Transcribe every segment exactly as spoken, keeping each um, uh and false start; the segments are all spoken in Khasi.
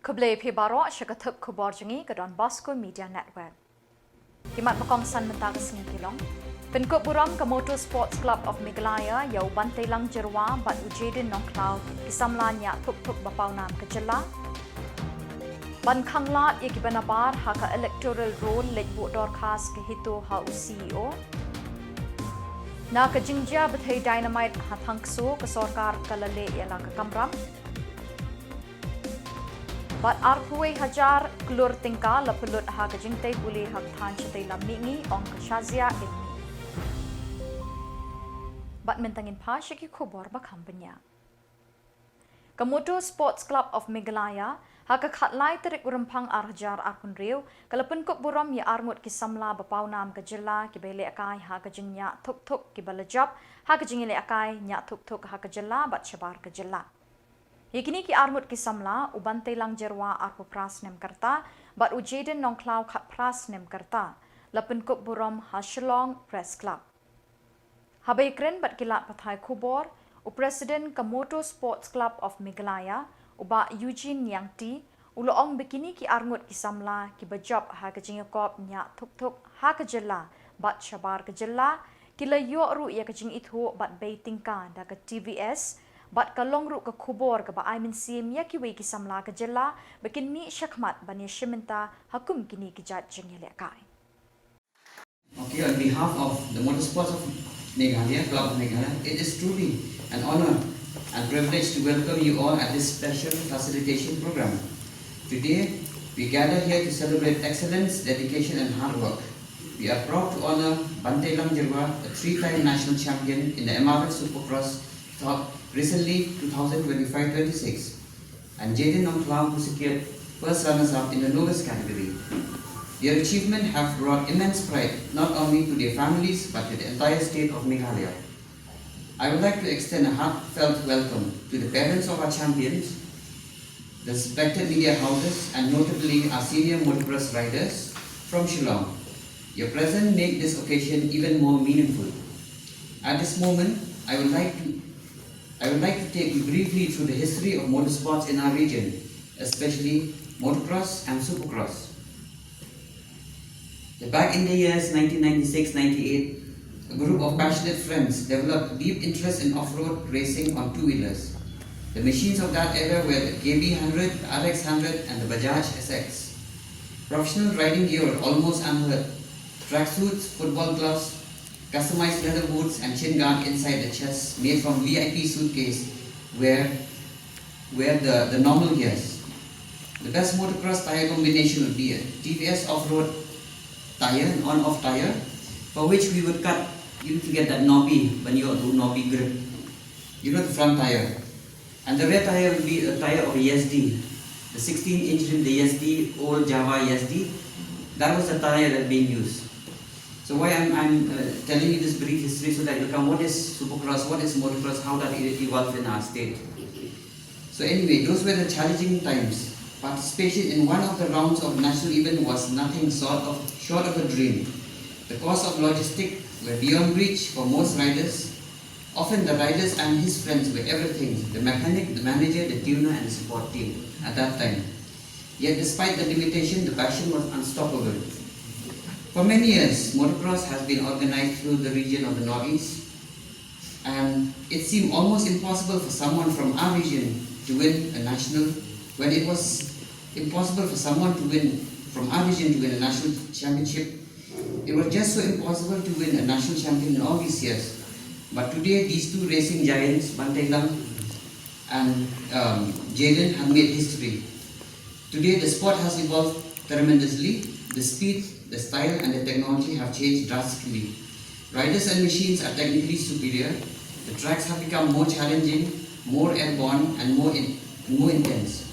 Khublei phi baroh sha ka thup khubor jong ngi ka Don Bosco Media Network. Ki mat ba kongsan mynta ka sngi ki long: Pynkup burom ka Motor Sports Club of Meghalaya ïa u Banteilang Jyrwa bad u Jayden Nongkhlaw ki samla ñiah thup thup ba pawnam ka jylla. Ban khanglad ïa kiba nabar ha ka electoral roll leit buh dorkhas ka HITO ha u C E O. Na ka jingjia bthei dynamite ha Thangkso ka sorkar ka la leh ïa la ka kamram. Bad arphew wei hajar klur tyngka la pynlut ha ka jingtei pule ha ka thaiñ shatei lam mihngi, ong ka Shazia Ilmi. Bad mynta ngin phai sha ki khubor ba kham bniah. Ka Motor Sports Club of Meghalaya, ha ka khatlai tarik u Rymphang ar hajar arphew hynriew, ka la pynkup burom ïa arngut ki samla ba pawnam ka jylla kiba ïalehkai ha ka jingñiah thup thup kiba la jop ha ka jingïalehkai ñiah thup thup ha ka jylla bad shabar ka jylla. Ïa kine ki arngut ki samla, u Banteilang Jyrwa arphew phra snem ka rta bad u Jayden Nongkhlaw khatphra snem ka rta, la pynkup burom ha Shillong Press Club. Haba ïakren bad ki lad pathai khubor, u President ka Motor Sports Club of Meghalaya, u Bah Eugene Niangti, u la ong ba kine ki arngut ki samla kiba jop ha ka jingïakop ñiah thup thup ha ka jylla bad shabar ka jylla, ki la ïoh ruh ïa ka jingithuh bad bei tyngka da ka T V S, bad ka long ruh ka khubor kaba ai mynsiem ïa kiwei ki samla ka jylla ba kin mih shakhmat ban ïashim bynta ha kum kine ki jait jingïalehkai. Okay, on behalf of the Motorsports of Meghalaya, Club of Meghalaya, it is truly an honor and privilege to welcome you all at this special facilitation program. Today, we gather here to celebrate excellence, dedication, and hard work. We are proud to honor Banteilang Jyrwa, a three-time national champion in the M R F Supercross, thought recently two thousand twenty-five twenty-six, and Jayden Nongkhlaw, who secured first runners-up in the lowest category. Their achievements have brought immense pride not only to their families but to the entire state of Meghalaya. I would like to extend a heartfelt welcome to the parents of our champions, the respected media houses, and notably our senior motocross riders from Shillong. Your presence make this occasion even more meaningful. At this moment, I would like to I would like to take you briefly through the history of motorsports in our region, especially motocross and supercross. The back in the years nineteen ninety-six ninety-eight, a group of passionate friends developed deep interest in off-road racing on two-wheelers. The machines of that era were the K B hundred, the R X hundred, and the Bajaj S X. Professional riding gear were almost unheard. Tracksuits, football gloves, customized leather boots, and shin guard inside the chest made from V I P suitcase were, were the, the normal gears. The best motocross tire combination would be a T V S off-road tire, an on-off tire, for which we would cut, you need to get that knobby, ban ïoh tu knobby grip. You know, the front tire. And the rear tire would be a tire of a Yazdi, the sixteen inch rim, the Yazdi, old Java Yazdi. That was the tire that being used. So why I'm, I'm uh, telling you this brief history, so that you come, what is supercross, what is motocross, how that it evolved in our state. So anyway, those were the challenging times. Participation in one of the rounds of national event was nothing short of, short of a dream. The cost of logistic were beyond reach for most riders. Often the riders and his friends were everything, the mechanic, the manager, the tuner, and the support team at that time. Yet despite the limitation, the passion was unstoppable. For many years, motocross has been organized through the region of the Northeast, and it seemed almost impossible for someone from our region to win a national, when it was impossible for someone to win from our region to win a national championship. It was just so impossible to win a national champion in all these years. But today, these two racing giants, Banteilang and um, Jayden, have made history. Today, the sport has evolved tremendously. The speed, the style, and the technology have changed drastically. Riders and machines are technically superior. The tracks have become more challenging, more airborne, and more, in, and more intense.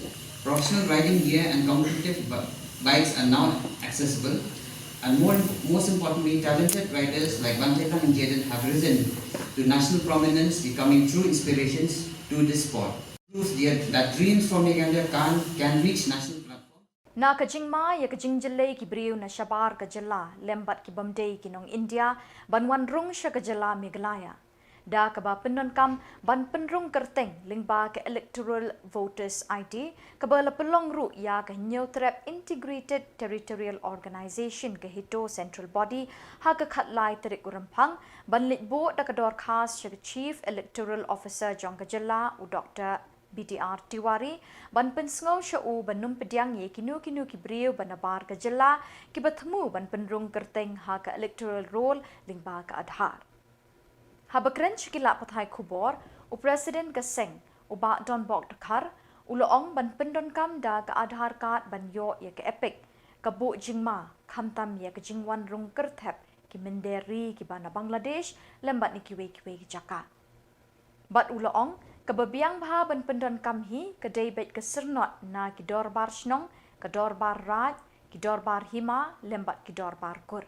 Professional riding gear and competitive bi- bikes are now accessible. And more, most importantly, talented riders like Banteilang and Jayden have risen to national prominence, becoming true inspirations to this sport. Proves that, that dreams from Meghalaya can, can reach national platform. Na ka jingma ïa ka jingjyllei ki briew na shabar ka jylla lem bad ki bym dei ki nong India ban wan rung sha ka jylla Meghalaya, Da kaba pyndonkam ban pynrung kyrteng lyngba ka Electoral Voters I D, kaba la pynlong ruh ïa ka Hynñiewtrep Integrated Territorial Organization ka HITO Central Body ha ka khatlai tarik u Rymphang, ban leit buh da ka dorkhas sha ka Chief Electoral Officer jong ka jylla u Doctor B D R Tiwari, ban pynsngew sha u ban ym pdiang ïa kino kino ki briew ba nabar ka jylla kiba thmu ban pynrung kyrteng ha ka electoral roll lyngba ka Aadhaar. Haba kren sha ki lad pathai khubor, u President ka seng, u Bah Donbok Dkhar, u la ong ban pyndonkam da ka Aadhaar card ban ïoh ïa ka EPIC, ka buh jingma, khamtam ïa ka jingwan rung kyrthep ki mynder ri kiba na Bangladesh, lem bad na kiwei kiwei ki jaka. Bad u la ong, kaba biang bha ban pyndonkam hi, ka dei beit ka syrnod na ki dorbar shnong, ka dorbar raid, ki dorbar hima, lem bad ki dorbar kur.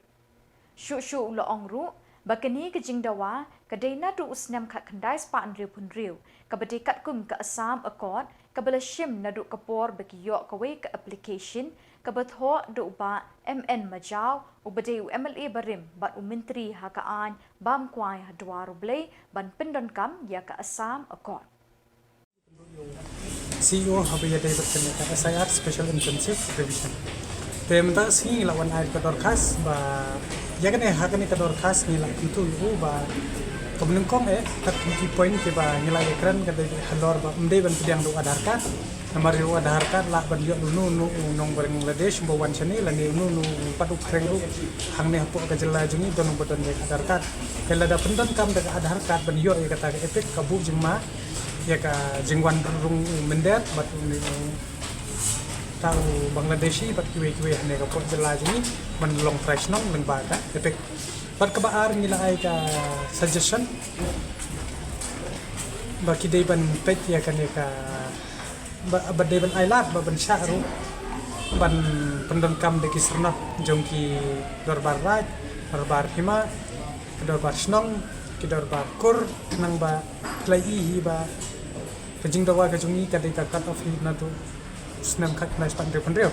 Shuh shuh u la ong ruh, ba kane ka jingdawa, ka dei naduh u snem khatkhyndai spah hynriewphew hynriew, kaba dei katkum ka Assam Accord, kaba la shim naduh ka por ba ki ïoh kawei ka application, kaba thoh da u Bah M N Majaw, uba dei u M L A barim, bad u Myntri ha ka aiñ bam kwai ha dwar u Blei, ban pyndonkam ïa ka Assam Accord. C E O haba ïadei bad kane ka S I R, Special Intensive Revision. Te mynta ka sngi ngi la wan ai ka dorkhas ba, ïa kane, ha kane ka dorkhas ngi la kyntu ïa u ba, kaba nyngkong eh, katkum ki point kiba ngi la ïakren ka dei halor ba ym dei ban pdiang da u Aadhaar card. Namar ïa u Aadhaar card lah ban ïoh uno uno u nong Bangladesh ba wan shane, lane uno uno u pat u pyrshang ruh hangne hapoh ka jylla jong ngi don uba don ïa ka Aadhaar card. Te lada pyndonkam da ka Aadhaar card ban ïoh ïa kata ka EPIC, ka buh jingma ïa ka jingwan rung u mynder bad u, uta u Bangladeshi bad kiwei kiwei hangne hapoh jylla jong ngi ban long trai shnong lyngba ka EPIC. Bad kaba ar ngi la ai ka suggestion ba ki dei ban peit ïa kane ka, ba, ba dei ban ai lad, ba ban shah ruh ban pyndonkam da ki syrnod jong ki dorbar raid, dorbar hima, ki dorbar shnong, ki dorbar kur, khnang ba phi la ïohi ba ka jingdawa ka jong ngi ka dei ka cut off hi naduh u snem khatkhyndai spah hynriewphew hynriew,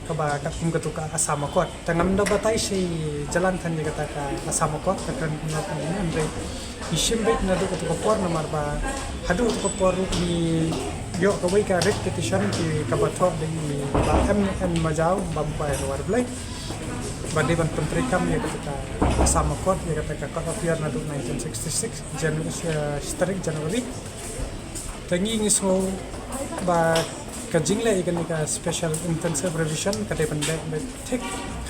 kaba katkum katu ka Assam Accord. Te ngam da batai shi jlan than ïa kata ka Assam Accord, ka kren kumno kumno, hynrei ngi shim beit naduh katu ka por, namar ba haduh katu ka por ruh ngi ïoh kawei ka writ petition, ki, kaba thoh da i Bah M N Majaw, bam kwai ha dwar u Blei, ba dei ban pyntreikam ïa kata ka Assam Accord, ïa kata ka cut off year naduh nineteen sixty-six, Janu-, eh, shi tarik January. Te ngi, ngi sngew ba ka jingleh ïa kane ka Special Intensive Revision ka dei ban leh beit thik,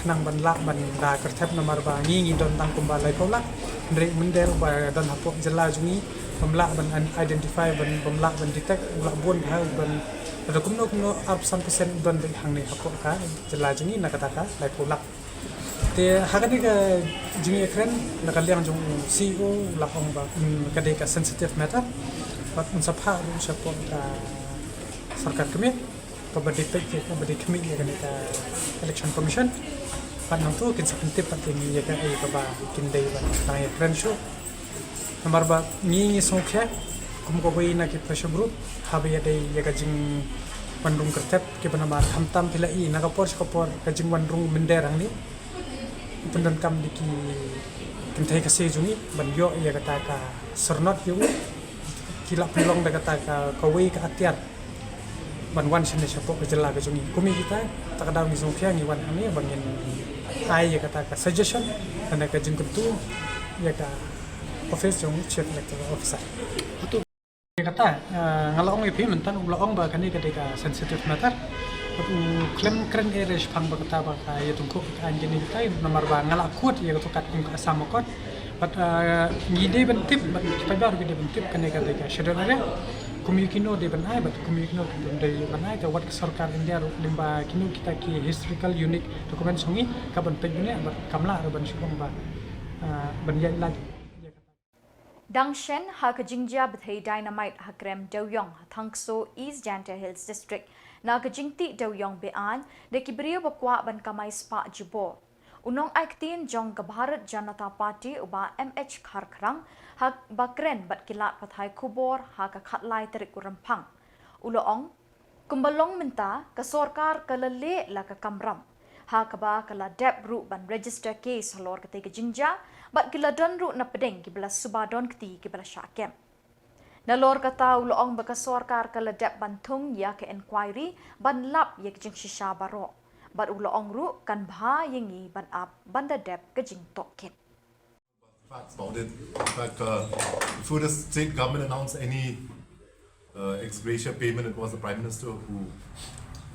khnang ban lah ban da kyrthep, namar ba ngi, ngi don tang kumba laiphew lak, hynrei mynder ba don hapoh jylla jong ngi bym lah ban identify, ban, bym lah ban detect, u lah bun bha, ban, lada kumno kumno arphew san percent u don beit hangne hapoh ka jylla jong ngi na kata ka laiphew lak. Te ha kane ka jingïakren na ka liang jong u C E O, u la ong ba, mm, ka dei ka sensitive matter, bad un sa phah ruh shapoh ka sorkar kmie, kaba dei peit, kaba dei khmih ïa kane ka Election Commission. Bad nangta kin sa pyntip pat ïa ngi ïa kaei kaba kin dei ban nang ïakren shuh. Namar ba ngi, ngi sngewkhia kum kawei na ki pressure group haba ïadei ïa ka jingwan rung kyrthep, kiba namar khamtam phi la i na ka por sha ka por ka jingwan rung mynder hangne, pyndonkam da ki kynthei Khasi jong ngi ban ïoh ïa kata ka syrnod ïa u, ki la pynlong da kata ka kawei ka atiar ban wan shane shapoh ka jylla ka jong ngi. Kum ïa kita, kata ka daw ngi sngewkhia ngi wan hangne ba ngin ai ïa kata ka suggestion, kane ka jingkyntu ïa ka office jong Chief Electoral Officer. Ïa kata, eh, nga la ong ïa phi mynta, u la ong ba kane ka dei ka sensitive matter. Bad u khlem kren ei ei shaphang ba kata ba ka ïatyngkhuh ka aiñ kine kita, namar ba nga la quote ïa kato katkum ka Assam Accord. Bad, eh, ngi dei ban tip, bad ki paidbah ruh ki dei ban tip, kane ka dei ka schedule area. Kum ïa kino dei ban ai, bad kum ïa kino dei ban ai, te wat ka sorkar India ruh lyngba kino kita ki historical unique documents jong ngi, ka ban peit bniah, bad kam lah ruh ban shu ong ba, eh, ban ïaid lait. Dang shen ha ka jingjia bthei dynamite ha krem Dewiong ha Thangso, East Jaintia Hills District, na ka jingtih Dewiong be-aiñ da ki briew ba kwah ban kamai spah jubor. U nongai ktien jong ka Bharat Janata Party u Bah M H Kharkhrang, haba kren bad ki lad pathai khubor ha ka khatlai tarik u Rymphang, u la ong, kumba long mynta ka sorkar ka la leh la ka kamram. ha kaba ka la dep ruh ban register case halor katei ka jingjia, bad ki la don ruh na pdeng kiba la suba don kti kiba la shah kem. Nalor kata u la ong ba ka sorkar ka la dep ban thung ïa ka inquiry ban lap ïa ka jingshisha baroh. Bad u la ong ruh kan bha ïa ngi ban ap ban da dep ka jingtohkit. Facts about it. In fact, uh, before the state government announced any uh, ex gratia payment, it was the Prime Minister who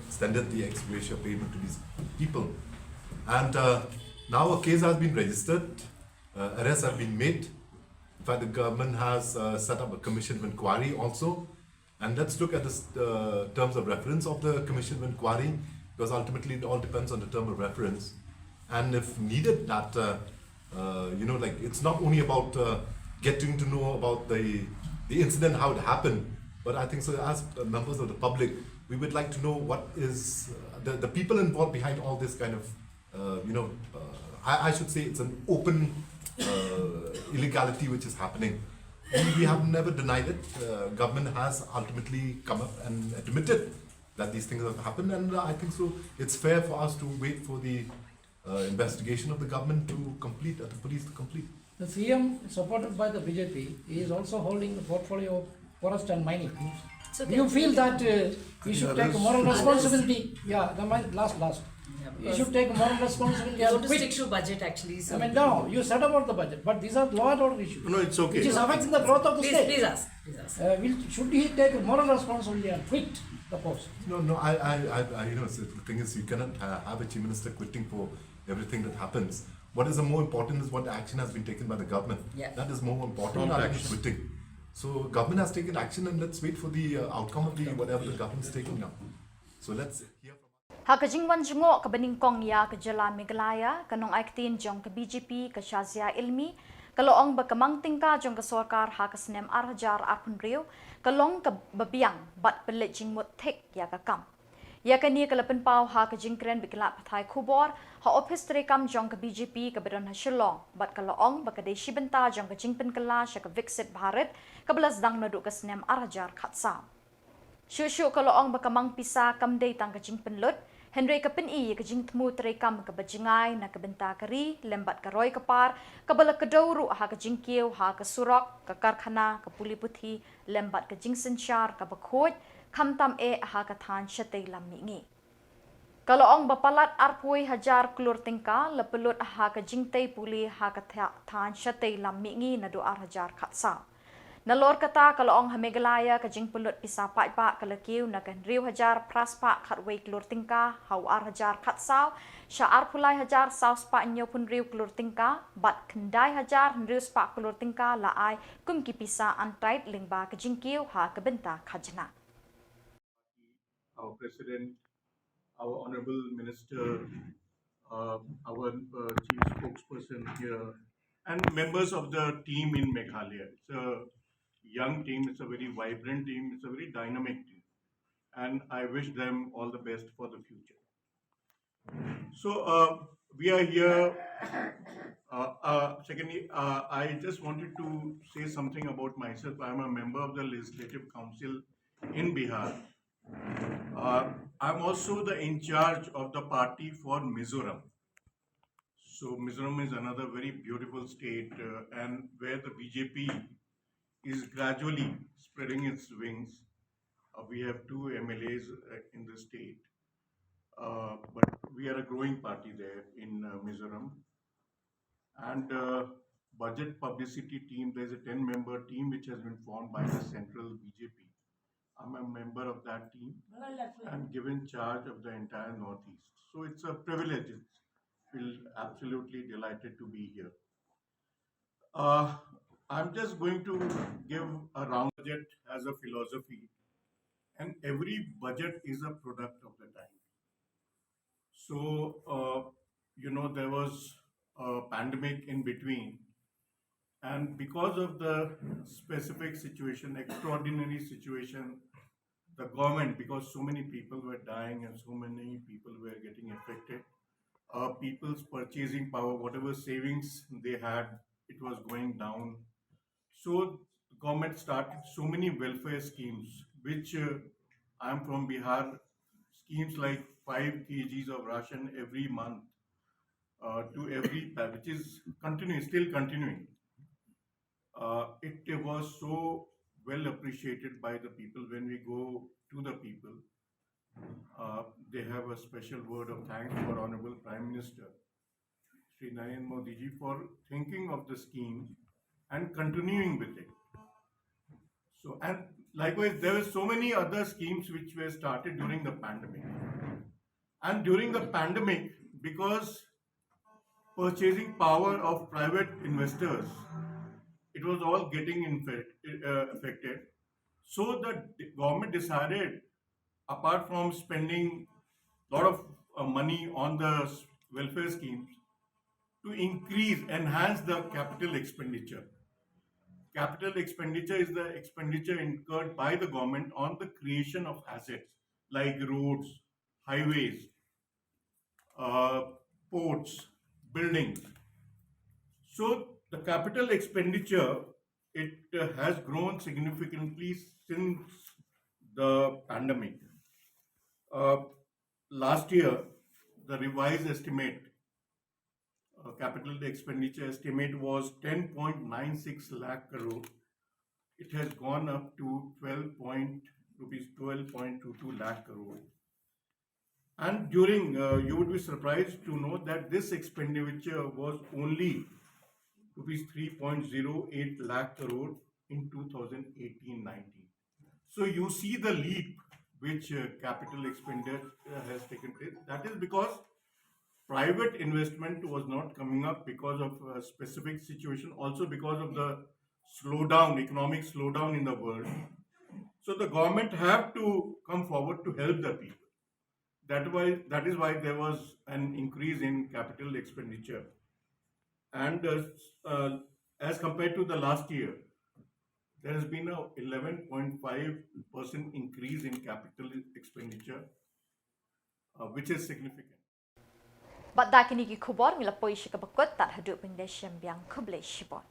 extended the ex gratia payment to these people. And uh, now a case has been registered, uh, arrests have been made. In fact, the government has uh, set up a commission of inquiry also. And let's look at the uh, terms of reference of the commission of inquiry, because ultimately it all depends on the term of reference. And if needed, that uh, uh, you know, like, it's not only about uh, getting to know about the the incident, how it happened, but I think so as uh, members of the public, we would like to know what is uh, the the people involved behind all this kind of uh, you know, uh, I, I should say it's an open uh, illegality which is happening. And we have never denied it. Uh, government has ultimately come up and admitted that these things have happened, and uh, I think so it's fair for us to wait for the uh, investigation of the government to complete, uh, the police to complete. The C M, supported by the B J P, is also holding the portfolio of forest and mining. So Do you can- feel that uh, we should take a moral responsibility? Yeah, the my last, last. Yeah, We because should take a moral responsibility we and want to stick quit. to budget actually. So I mean, no, you set about the budget, but these are law and order issues, No, it's okay. Which is affecting the growth of the Please, state. Please ask. Please ask. Uh, will, should he take a moral responsibility and quit the post? No, no, I, I, I, I you know, so the thing is, you cannot uh, have a chief minister quitting for everything that happens. What is the more important is what action has been taken by the government. Yes. That is more important Prompt rather than action. quitting. So government has taken action, and let's wait for the uh, outcome of the whatever the government's taking now. So let's hear from Ha ka jingwan jngoh kaba nyngkong ïa ka jylla Meghalaya, ka nongai ktien jong ka B J P ka Shazia Ilmi, ka la ong ba ka mang tyngka jong ka sorkar ha ka snem ar hajar arphew hynriew, ka long kaba biang, bad pynleit jingmut thik ïa ka kam. Ïa kane ka la pynpaw ha ka jingkren bad ki lad pathai khubor, ha ophis treikam jong ka B J P kaba don ha Shillong, bad ka la ong ba ka dei shi bynta jong ka jingpynkylla sha ka Viksit Bharat, kaba la sdang naduh ka snem ar hajar khatsaw. Shuh shuh ka la ong ba ka mang pisa kam dei tang ka jingpynlut, hynrei ka pyni ïa ka jingthmu treikam kaba jngai na ka bynta ka ri, lem bad ka roi ka par, kaba la kdew ruh ha ka jingkiew, ha ka surok, ka karkhana, ka pule puthi, lem bad ka jingsynshar, kaba khuid, khamtam eh ha ka thaiñ shatei lam mihngi. Ka la ong ba palat arphew hajar klur tyngka, la pynlut ha ka jingtei pule ha ka tha-, thaiñ shatei lam mihngi naduh ar hajar khatsaw. Nalor kata ka la ong ha Meghalaya ka jingpynlut pisa paidbah ka la kiew na ka hynriew hajar phra spah khatwei klur tyngka ha u ar hajar khatsaw, sha arphew lai hajar saw spah hynñiewphew hynriew klur tyngka, bad khyndai hajar hynriew spah klur tyngka la ai kum ki pisa untied lyngba ka jingkiew ha ka bynta khajna. Our President, our Honorable Minister, uh, our uh, Chief Spokesperson here, and members of the team in Meghalaya. It's a young team, it's a very vibrant team, it's a very dynamic team. And I wish them all the best for the future. So uh, we are here. Uh, uh, secondly, uh, I just wanted to say something about myself. I'm a member of the Legislative Council in Bihar. Uh, I'm also the in charge of the party for Mizoram. So Mizoram is another very beautiful state, uh, and where the B J P is gradually spreading its wings. Uh, we have two M L As uh, in the state, uh, but we are a growing party there in uh, Mizoram. And uh, budget publicity team, there's a ten-member team which has been formed by the central B J P. I'm a member of that team and given charge of the entire Northeast. So it's a privilege. It's, feel absolutely delighted to be here. Uh, I'm just going to give a round budget as a philosophy, and every budget is a product of the time. So, uh, you know, there was a pandemic in between, and because of the specific situation, extraordinary situation, the government, because so many people were dying and so many people were getting affected, uh, people's purchasing power, whatever savings they had, it was going down. So the government started so many welfare schemes, which uh, I'm from Bihar, schemes like five kgs of ration every month uh, to every pa- which is continuing, still continuing. Uh, it was so well appreciated by the people. When we go to the people, uh, they have a special word of thanks for Honorable Prime Minister Shri Narendra Modi ji for thinking of the scheme and continuing with it. So, and likewise, there were so many other schemes which were started during the pandemic. And during the pandemic, because purchasing power of private investors, it was all getting infect, uh, affected. So the d- government decided, apart from spending a lot of uh, money on the s- welfare schemes, to increase, enhance the capital expenditure. Capital expenditure is the expenditure incurred by the government on the creation of assets like roads, highways, uh, ports, buildings. So the capital expenditure, it uh, has grown significantly since the pandemic. Uh, last year, the revised estimate, uh, capital expenditure estimate was ten point nine six lakh crore. It has gone up to twelve point rupees twelve point two two lakh crore. And during, uh, you would be surprised to know that this expenditure was only rupees three point zero eight lakh crore in two thousand eighteen nineteen. So you see the leap which uh, capital expenditure has taken place. That is because private investment was not coming up because of a specific situation, also because of the slowdown, economic slowdown in the world. So the government have to come forward to help the people. That why that is why there was an increase in capital expenditure, and uh, uh, as compared to the last year, there has been a eleven point five percent increase in capital expenditure, uh, which is significant. Bad da kine ki khubor ngi la poi sha kaba kut tad haduh ban da shem biang, khublei shibun.